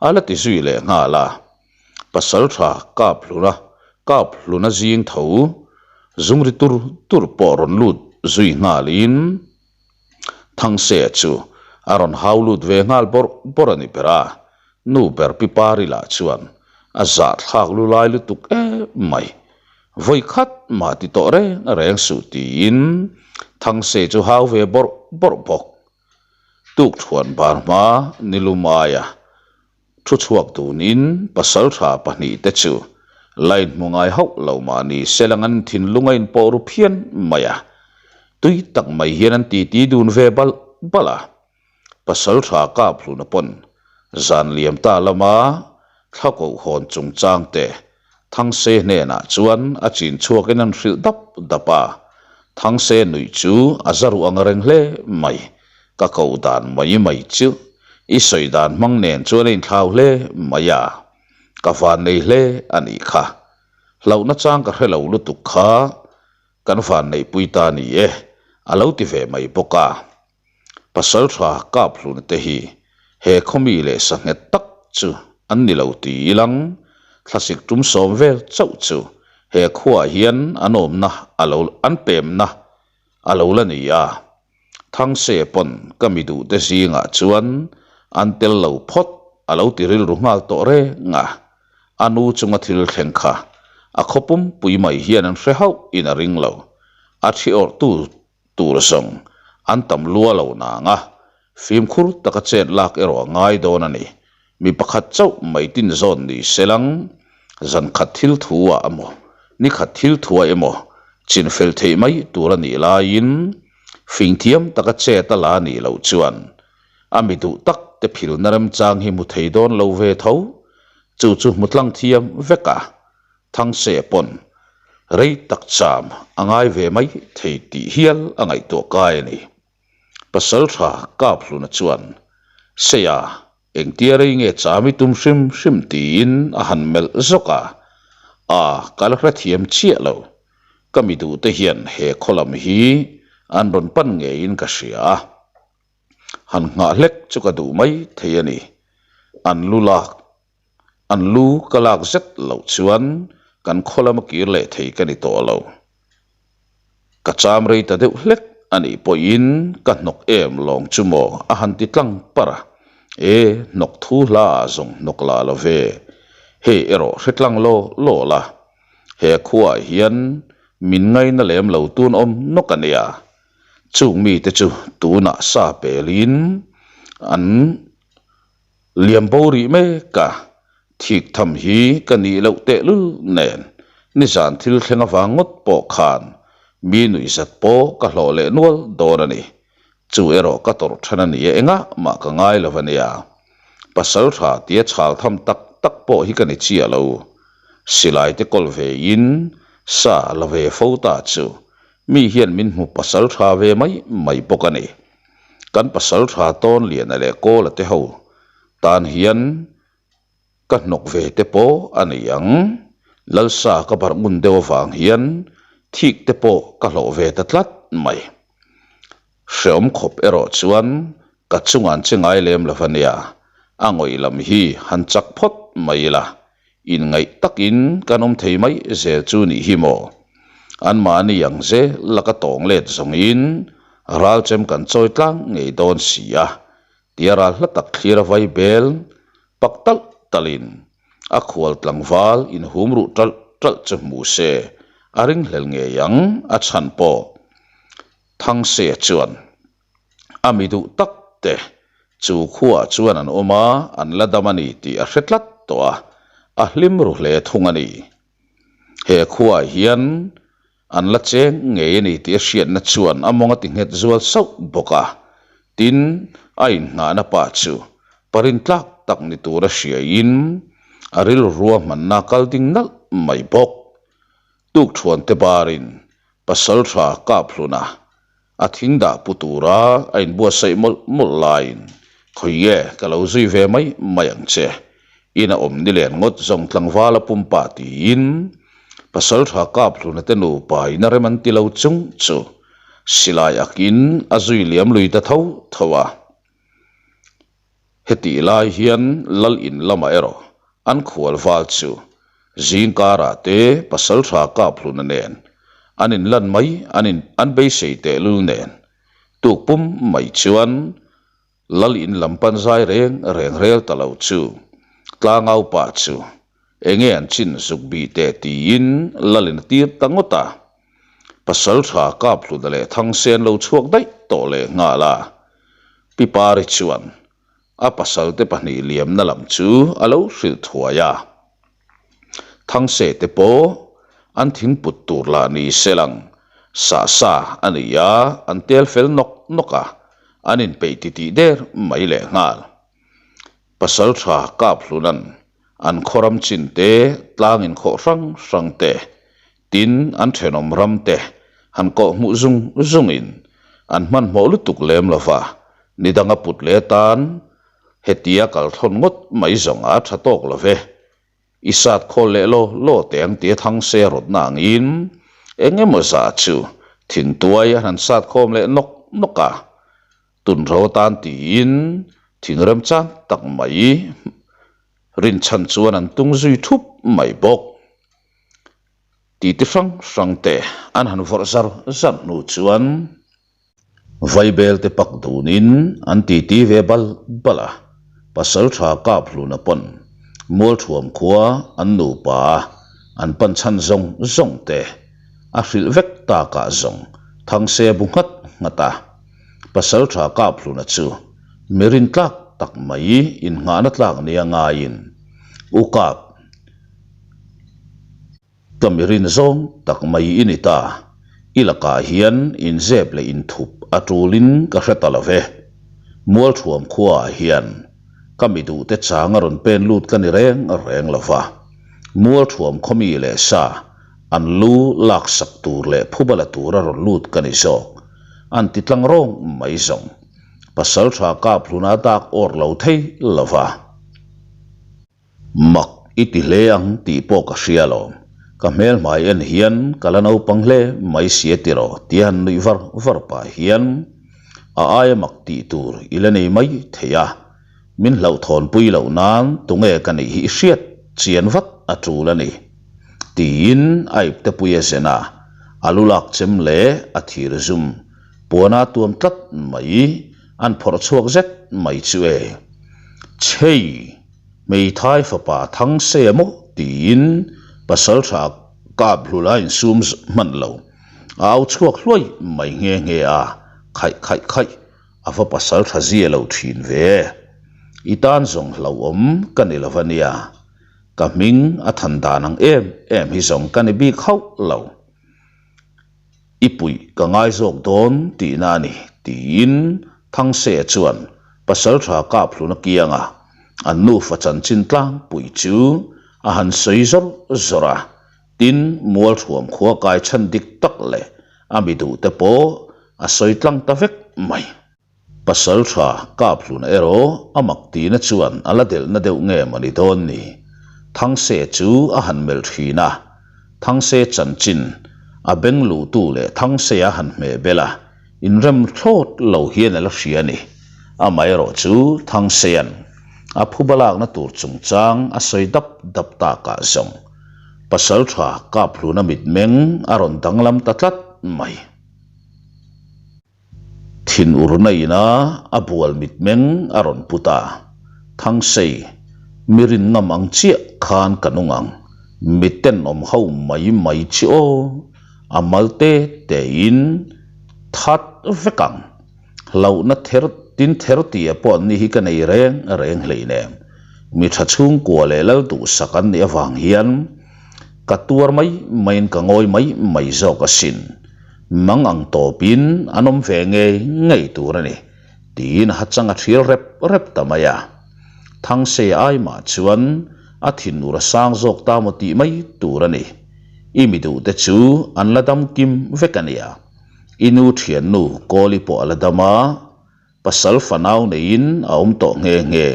a la ti zui leh nghal a. Pasaltha kap hluna kap hluna zing tho zung ri tur tur pawh rawn lut zui nghalin Thangse chu a rawn hau lut ve nghal bawrh bawrh a ni ber a, nu ber pi Pari lah chuan a zahthlak lu lai lutuk em mai. Vawi khat mah ti tawh reng reng suh tiin Thangse chu hau ve bawrh bawrh bawk. Tukṭhuan bar hma nilum aia Thu chhuak tunin pasaltha pahnihte chu line hmu ngai hauh lo mahni selang an thinlung a inpawh ru phian mai a, tui tak mai hian an titi dun ve balh balh a. Pasaltha Kaphluna pawn zan liam ta lama thla kohhawn chungchangte Thangse hnenah chuan a chin chhuakin an hrilh dap dap a, Thangse nuih chu a za ruh ang reng hle mai. Ka koh dan mai mai chu i sawi dan hmang nen chuan a inthlau hle mai a, ka van nei hle a nih kha. Hlauhna chang ka hre lo lutuk kha kan van neihpui ta ni e, a lo ti ve mai bawk a. Pasaltha Kaphluna te hi he khawmi leh sanghet tak chu an ni lo ti ilang, thlasik tum sawm vel chauh chu he khuaah hian an awmna a lo an pemna a lo la ni a. Thangse pawn ka mi duhte zingah chuan an tel lo phawt a lo ti rilru nghal tawh reng a. A nu chunga thil thleng kha a khaw pumpui mai hian an hre hauh in a ring lo. A thi awrhtu tur zawng an tam lua lo nang a, fimkhur taka chet lak erawh a ngai dawn a ni. Mi pakhat chauh mai tin zawn ni se lang, zan khat thil thu ah emaw, ni khat thil thu ah emaw chin fel theih mai tur a nih laiin fingthiam taka chet a la nih loh chuan a mi duh tak te philna remchang hi hmu thei dawn lo ve tho. Chu chu hmu tlang thiam vek a. Thangse pawn rei tak cham a ngai ve mai thei tih hial a ngaihtuah kai a ni. Pasaltha Kaphluna chuan, Seia, engtia rei nge cham i tum hrim hrim tiin a han melh zawk a, A, ka la hrethiam chiah lo. Ka mi duhte hian he khaw lam hi an rawn pan ngeiin ka hria a. Han nghah hlek chu ka duh mai thei a ni. An lu lak An lu ka lak zet loh chuan kan khaw lama kir leh thei ka ni tawh lo. Ka cham rei ta deuh hlek a nih pawhin ka hnawk em lawng chu maw a han ti tlang parh a. E, hnawk thu hla ah zawng hnawk lah lo ve. Hei erawh hre tlang law law la. He khuaah hian min ngaina lem lo tun awm nawk a nia. Chung mite chu tunah sa pelin an liam bo rih mek a, thik tham hi ka nih loh tehlul nen nizan thil thleng avang ngawt pawh khan mi nuihzat pawh ka hlawh leh nual dawn a ni. Chu erawh ka tawrh then a ni e, engah mah ka ngai lo a nia. Pasal tha tia chhal tham tak tak pawh hi ka ni chiah lo. Silai te kawl ve in sa la ve fo ta chu mi hian min hmu pasal tha ve mai mai bawk a ni. Kan pasal tha tawn liana leh kawla te ho tan hian Ka hnawk ve te pawh a ni ang. Lalsa ka barh ngun deuh avang hian thik te pawh ka hlawh ve ta tlat mai. Hreawm khawp erawh chuan ka chunga an che ngai lem lo a nia, a ngawih lam hi han chak phawt mai ila, inngaih takin kan awm thei mai zel chu nih hi maw. Anmahni ang zel la ka tawng let zawngin ralchem kan chawi tlang ngei dawn si a, Tia ral hla tak thlir a vai bel pak talh talhin a khual tlangval inhum ruh ṭalh ṭalh chu hmu se a ringhlel ngei ang a chhan pawh Thangseia chuan a mi duh tak te chu khuaah chuan an awm a, an la dam a ni tih a hre tlat tawh a, a hlim ru hle thung a ni. He khuaah hian An la cheng ngei a ni tih a hriatna chuan a mawng a ti nghet zual sauh bawk a. Tin, a inngahna pa chu parin tlak tak ni tura hriaiin a rilru ruahmanna kal ding nalh mai bawk. Tukthuante barin Pasaltha Kaphluna A thing dah pu tura a inbuatsaih mawlh mawlh laiin, Khawi nge ka lo zui ve mai mai ang che, in a awm nilen ngawt zawng tlangval a pumpa tiin Pasaltha Kaphluna te nupa in a rem an ti lo chung chu silai akin a zui liam lui ta tho tho a. Hetih lai hian Lal in lamah erawh an khual val chu zingkarah te Pasaltha Kaphluna nen an inlan mai an in an beisei tehlul nen tuk pum mai chuan Lal in lam pan zai reng reng rel ta lo chu tlangau pa chu enge an chin zuk bih teh tiin Lal in a tir ta ngawt a. Pasaltha Kaphluna leh Thangsen lo chhuak daih tawh leh nghal a. Pi Pari chuan a pasalte pahnih liamna lam chu a lo hrilh thuai a. Thangse te pawh an thingput tur lah ni se lang sah sa a ni a, an tel fel nawk nawk a, an inpeih titih der mai leh nghal. Pasaltha Kaphluna'n an khawram chin te, tlang inkhawh hrang hrang te, Tin, an thenawm ram te han kawh hmuh zung zungin an hmanhmawh lutuk lem lo va, ni danga put leh atan hetia kal thawn ngawt mai zawng a tha tawk lo ve. I sat khawl leh law law teh ang tia Thangse rawtna angin eng emaw zah chu thingtuai an han sat khawm leh nawk nawk a, tunro atan tiin thing remchang tak mai rinchhan chuan an tung zui thup mai bawk. Titi hrang hrang te an han vawrh zar zar hnu chuan Vaibel te pak dunin an titi ve bal bal a, Pasaltha Kaphluna pawn Mualthuam khua an nupa a an pan chhan zawng zawng te a hrilh vek takah zawng Thangse bu nghat nghat a, Pasaltha Kaphluna chu mi rintlak tak mai innghahna tlak nia ngaiin U Kap, Ka mirin zawng tak mai i ni ta. I lakah hian inzep leh inthup a tulin ka hre ta lo ve. Mualthuam khuaah hian ka mi duhte chang a rawn pen lut ka ni reng reng lo va. Mualthuam khaw mi leh sa an lu laksak tur leh phuba la tura rawn lut ka ni zawk. An ti tlang rawng mai zawng. Pasaltha Kaphluna dak awr lo thei lo va. Mak i ti hle ang tih pawh ka hria alawm. Ka hmel hmai en hian ka la naupang hle mai si a tiraw tia han nuih var var pah hian a aia mak tih tur i la nei mai thei a, min hlauhthawnpui loh nan tunge ka nih hi i hriat chian vat a tul a ni tiin a iptepui a zen a, a lu lak chem leh a thir zum puana tuam tlat mai an phawrh chhuak zet mai chu e. Chhei! Hmeithai fapa Thangse maw tiin Pasaltha Kaphlula insum hman lo a au chhuak hluai mai nghe nghe a. Khaih khaih khaih, a va pasal tha zia lo thin ve. I tan zawng hlauhawm ka ni lo va nia. Ka hming a than dan ang em em hi zawng ka ni bik hauh lo. I puih ka ngai zawk dawn tihna a ni, tiin Thangse chuan Pasaltha Kaphluna kianga an nufa chanchin tlangpui chu a han sawi zawr zawr a, tin Mualthuam khua kai chhan dik tak leh a mi duhte pawh a sawi tlang ta vek mai. Pasaltha Kaphluna erawh a mak tihna chuan a la delhna deuh nge maw ni dawn ni? Thangse chu a han melh thin a, Thangse chanchin a beng luhtu leh Thangse a han hmeh bel a, inrem thlawt lo hian a la hria a ni. Amaherawh chu Thangsea'n a phuba lakna tur chungchang a sawi dap dap takah zawng Pasaltha Kaphluna mitmeng a rawn danglam ta tlat mai. Thinurna ina a bual mitmeng a rawn put a, Thangsei, mi rin ngam ang chiah khan ka nung ang, mi tenawm ho mai mai chi aw, a mal te tein that vek ang, hlauhna ther tin ther tia pawh an ni hi ka nei reng reng hleinem, mi tha chhungkua leh lal duhsak an nih avang hian ka tuar mai maiin ka ngawi mai mai zawk asin. Mang ang tawpin an awm ve ngei ngei tur a ni, tiin a hachang a thil rep rep ta mai a. Thangse ai mah chuan a thinur a sang zawk ta maw tih mai tur a ni. I mi duhte chu an la dam kim vek a nia. I nu thiannu Kawli pawh a la dam a, pasal fanau neiin a awm tawh nghe nghe.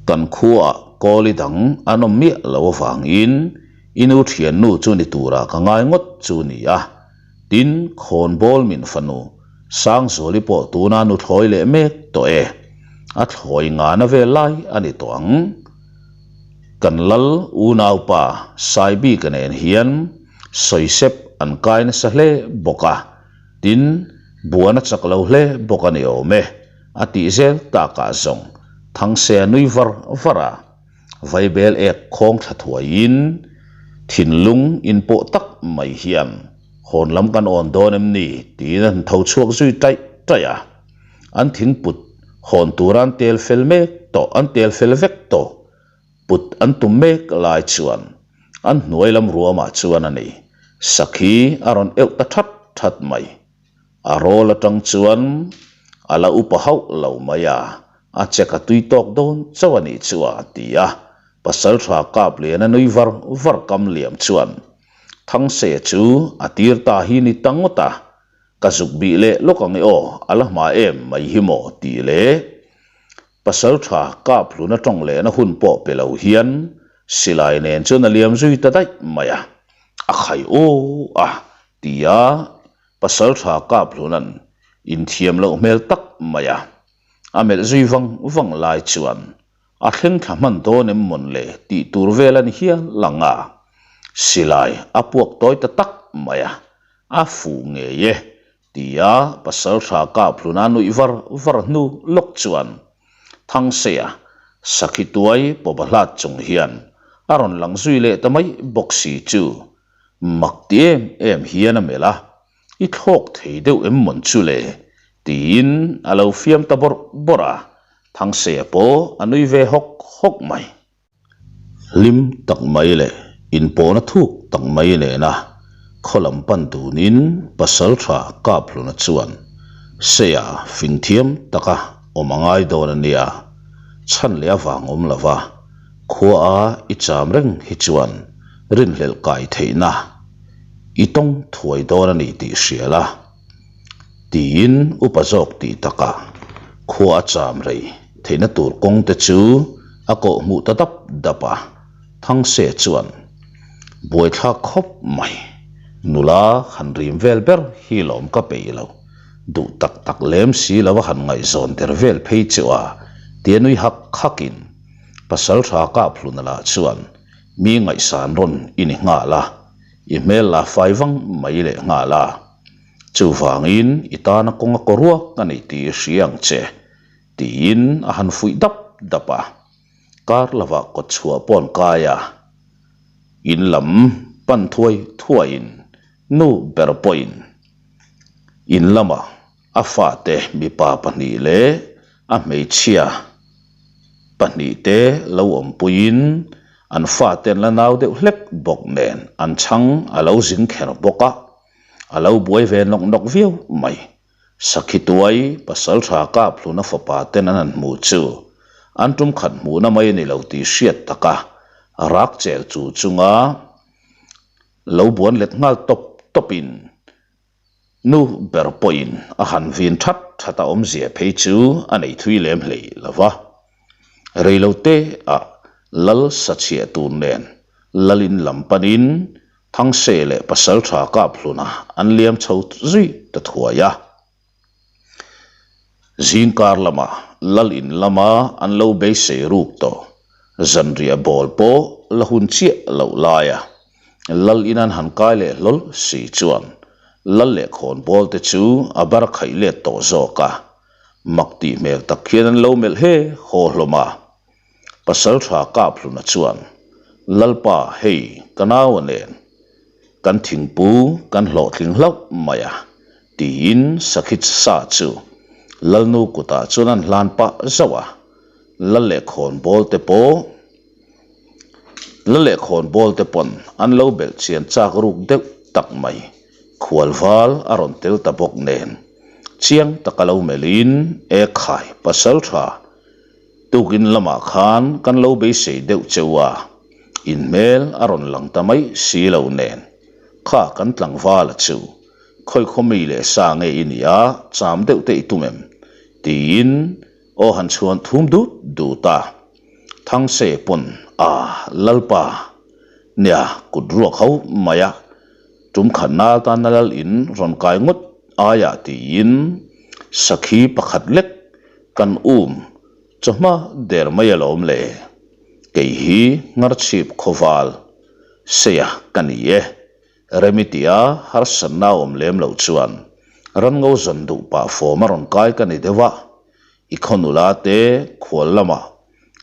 Kan khuaah kawli dang an awm miah lo avangin i nu thiannu chu ni turah ka ngai ngawt chu ni a. Tin, khawnbawl min fanu Sangzuali pawh tuna nu thlawi leh mek tawh e. A thlawi ngana vel lai a ni tawh ang. Kan lal unaupa Saibika nen hian sawisep an kai nasa hle bawk a, tin, buan a chak lo hle bawk a ni awm e. A tih zel takah zawng Thangse a nui var var a, Vaibel ek khawng thla thuaiin thinlung inpawh tak mai hian hawn lam kan awn dawn em ni tiin an tho chhuak zui taih taih a. An thingput hawn tura an tel fel mek tawh an tel fel vek tawh put an tum mek lai chuan an hnuai lam ruamah chuan a ni sakhi a rawn euh ta that that mai. A rawl atang chuan a la upa hauh lo mai a, a chek a tui tawk dawn chauh a nih chu a ti a. Pasaltha kap lian a nui var var kam liam chuan Thangse chu a tir ta hi ni ta ngawt a, ka zuk bih leh lawk ang e aw, a la hma em mai hi maw tih leh Pasaltha kap hluna tawng lehna hun pawh pe lo hian silai nen chuan a liam zui ta daih mai a, a khai aw a ti a. Pasaltha Kaphluna'n inthiam loh hmel tak mai a, a melh zui vang vang lai chuan a thleng thla hman dawn em mawn le tih tur vel a ni hial ang a, silai a puak tawi ta tak mai a, a fuh ngei e tia Pasaltha Kaphluna nuih var var hnu lawk chuan Thangseia sakhi tuai pawba hlat chung hian a rawn lang zui leh ta mai bawk si chu Mak ti em em hian a melh a, I thlawk thei deuh em mawn chu le? tiin a lo fiam ta bawrh bawrh a, Thangseia pawh a nui ve hawk hawk mai. Hlim tak mai leh inpawhna thuk tak mai nena khaw lam pan tunin Pasaltha Kaphluna chuan Seia fing thiam taka awm a ngai dawn a nia, chhan leh avang awm lova khua a i cham reng hi chuan rinhlelh kai theihna i tawng thuai dawn a ni tih hria la, tiin upa zawk tih takah khua a cham rei theihna tur kawng te chu a kawh hmuh ta dap dap a, Thangse chuan buaithlak khawp mai, nula han rim vel ber hi lawm ka peih lo, duh tak tak lem si lo a han ngaihzawn der vel phei chu a, tia nui hak hakin Pasaltha Kaphluna lah chuan Mi ngaihsan rawn i ni nghal a, i hmel la fai vang mai leh nghal a. Chuvangin i tana kawnga kaw ruak a ni tih i hria ang che, tiin a han fuih dap dap a. Kar lovah kawt chhuah pawn kai a, in lam pan thuai thuaiin nu ber pawhin. In lamah a fate mipa pahnih leh a hmeichhia pahnihte lo awmpuiin an fate an la nau deuh hlek bawk nen an chhang a lo zin kher bawk a, a lo buai ve nawk nawk viau mai. Sakhi tuai pasal tha kap hluna fapa ten an han hmuh chu an tum khat hmuhna mai a ni lo tih hriat taka rak chel chu chunga lo buan let nghal tawp tawpin Nu ber pawhin a han vin that that a awmzia phei chu a nei thui lem hlei lo va. Reilote ah Lal sachhiah tur nen Lalin lam panin Thangse leh Pasaltha Kaphluna an liam chho zui ta thuai a. Zingkar lama Lal in lama an lo beisei ruk tawh zanriah bawl pawh la hun chiah loh laia Lal in an han kai leh hlawl si chuan Lal leh khawnbawl te chu a bar khaih let tawh zawk a, mak tih hmel tak khian an lo melh he haw hlawm a. Pasaltha Kaphluna chuan, Lalpa hei ka naua nen kan thingpu kan hlawhtling hlauh mai a, tiin Sakhi sa chu Lalnu kutah chuan an hlan pah zauh a, Lal leh khawnbawl te pawh La leh khawnbawl te pawn an lo belh chian chak ruk deuh tak mai. Khual val a rawn tel ta bawk nen. Chiang taka lo melhin e khai pasal tha tukin lamah khan kan lo beisei deuh cheu a, in hmel a rawn lang ta mai si lo nen. Kha kan tlangval a chu khawi khaw mi leh sa nge i nia cham deuh te i tum em? tiin aw han chhuan thum dut dut a. Thangse pawn a Lalpa nia kut ruak ho mai a, tum khatna atana lal in rawn kai ngawt aiah tiin sakhi pakhat lek kan um chawhma der mai alawm le, kei hi Ngharchhip khawval seia ka ni e, Remi tia harsatna awm lem loh chuan ranngo zan duh pah fawm a rawn kai ka ni deuh a. I khaw nula te khual lamah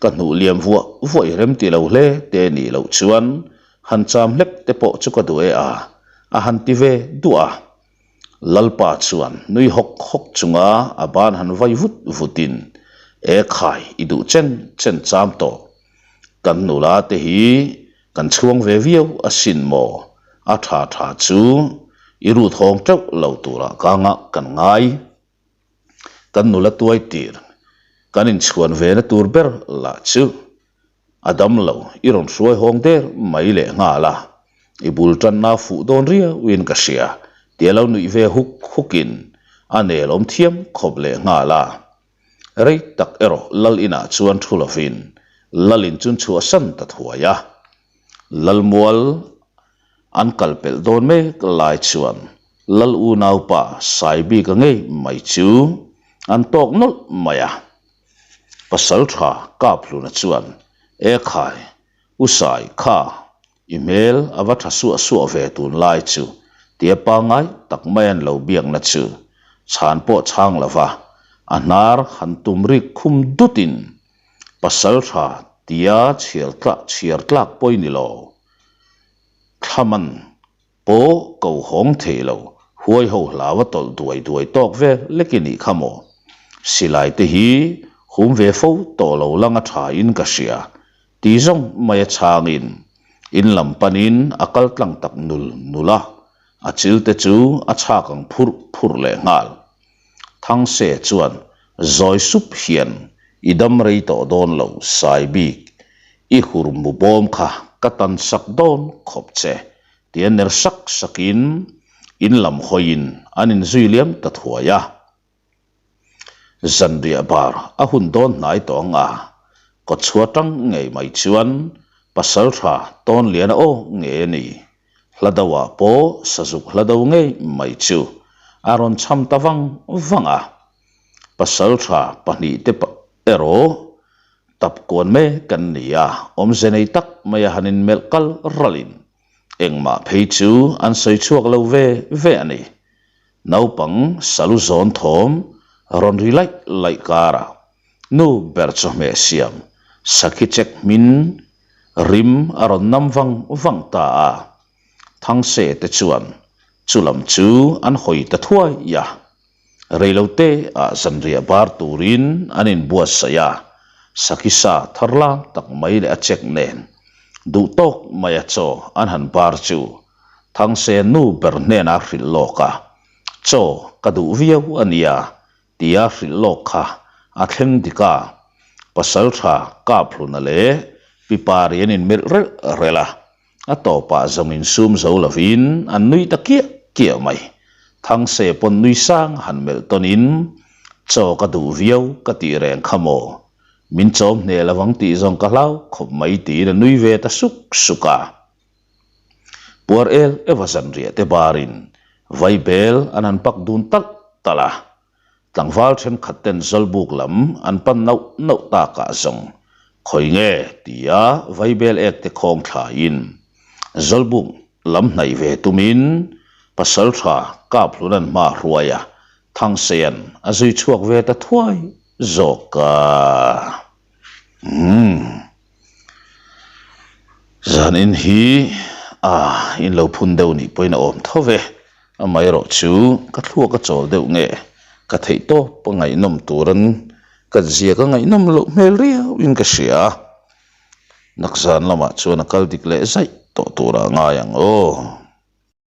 ka hnuh liam vuah vuah i rem ti lo hle te nih loh chuan han cham hlek te pawh chu ka duh e a, a han ti ve duah a. Lalpa chuan nui hawk hawk chunga a ban han vai vut vutin, E khai, i duh chen chen cham tawh. Kan nula te hi kan chhuang ve viau asin maw? A tha tha chu i rut hawng teuh lo turah ka ngah kan ngai. Kan nula tuai tir kan inchhuan ve na tur ber lah chu a dam lo i rawn hruai hawng der mai leh nghal a, i bul tanna fuh dawn riauin ka hria tia lo nuih ve huk hukin a nel awm thiam khawp leh nghal a. Rei tak erawh Lal inah chuan thu lovin Lal in chun chhuahsan ta thuai a. Lalmual an kal pelh dawn mek lai chuan Lal unaupa Saibika ngei mai chu an tawk nawlh mai a. Pasal tha Kaphluna chuan, E khai, U Sai kha, i hmel a va tha suah suah ve tun lai chu tia pangngai tak mai an lo biakna chu chhan pawh chhang lova a hnar han tum rik khum dutin Pasal tha tia chhiar tlak chhiar tlak pawi ni lo. Thlaman pawh ko hawng thei lo, huai ho hlau a tawlh duai duai tawk vel lek i nih kha maw? Silai te hi hum ve fo tawh lo lang a tha in ka hria ti zawng mai a chhangin in lam panin a kal tlang tak nul nul a, a chil te chu a chhak ang phurh phurh leh nghal. Thangse chuan zawi sup hian i dam rei tawh dawn lo sai bik, i hur mu bawm kha ka tan sak dawn khawp che tia ner sak sakin in lam hawiin an inzui liam ta thuai a. Zanriah bar a hun dawn hnai tawh ang a, kawchhua tang ngei mai chuan Pasaltha Tawnliana aw ngei a ni. Hla do ah pawh sazuk hla do ngei mai chu a rawn cham ta vang vang a. Pasaltha pahnihte erawh tap kuan mek an ni a, awmze nei tak mai a han inmelh kal ralin engmah phei chu an sawi chhuak lo ve ve a ni. Naupang salu zawn thawm rawn ri laih laih karah nu ber chawhmeh siam sakhi check hmin Rim a rawn nam vang vang ta a, Thangse te chuan. Chulam chu an hawi ta thuai a. Reilote ah zanriah bar turin an inbuatsaih a, Sakisa thar lang tak mai leh a chek nen duh tawk mai a chaw an han bar chu Thangse nu ber hnenah hrilh lawk a, Chaw ka duh viau a nia tia hrilh lawk kha a thleng dik a, Pasaltha Kaphluna leh Pipari an inmelh relh relh a, A tawpah zawng insum zo lovin an nui ta kiah kiah mai. Thangse pawn nui sang han melh tawnin, Chaw ka duh viau ka tih reng kha maw? Min chawm hneh lo ang tih zawng ka hlau khawp mai tiin a nui ve ta suk suk a. Puar el eva zanriah te barin vaibel an han pak dun talh talh a. Tlangval thenkhat ten Zawlbuk lam an pan nauh nauh takah zawng khawi nge tia vaibel ek te khawng thlaiin Zawlbuk lam hnaih ve tumin Pasaltha Kaphlun an hma hruai a, Thangsean a zui chhuak ve ta thuai zawk a. Umm. Zanin hi a in lo phun deuh nih pawhin a awm tho ve. Amaherawh chu ka thluak a chawl deuh nge ka theih tawp a ngaihnawm turin ka ziak a ngaihnawm loh hmel riau in ka hria a. Nakzan lamah chuan a kal dik leh zaih tawh turah a ngai ang aw.